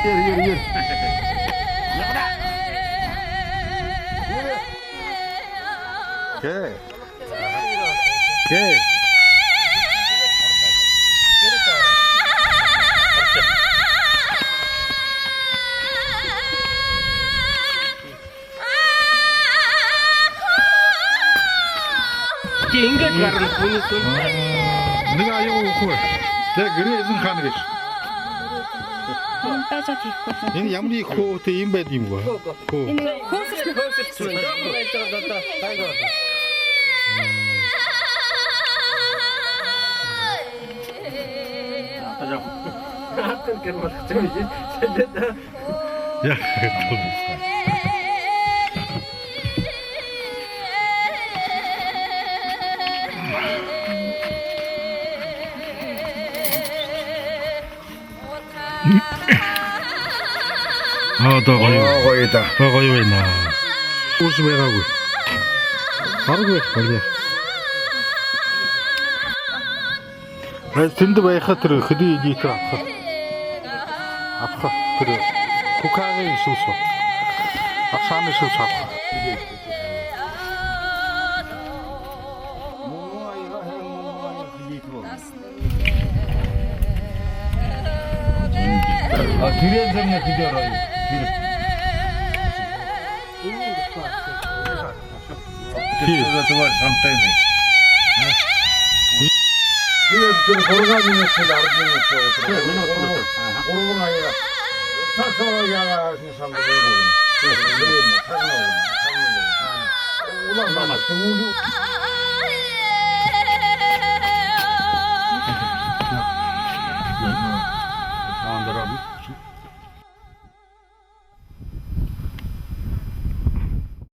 Ер ер ер. Гэ. Гэ. Чи ингэж гарна хүний сүм. Нэг аяг үхвэ. Тэг гэрээ эзэн хаана гэж. Монтажад хийхгүй. Энэ ямар их хөөтэй юм байд юм бэ? Хөө. Энэ хөөсөрч Хөөсөрч байна. Байж байгаа одоо. Тайгаа. Хатан гэр болох юм шиг. Яг. Аа доо гоё. Гоё да. Доо гоё байна. Үс байгаагүй. Харгүй гоё. Тэнд байхад тэр хөдөө литр авах. Авах тэр кукагийн сүс ба. Авсааны сүс авах. А тэрэн зэмнэ хэдээр гоё. Тэр. Тэр зүгээр самтай нэ. Тэр тэр 3 минут 10 минут 3 аяа. Сасаа яа самтай. Улаан түлүү. Андара.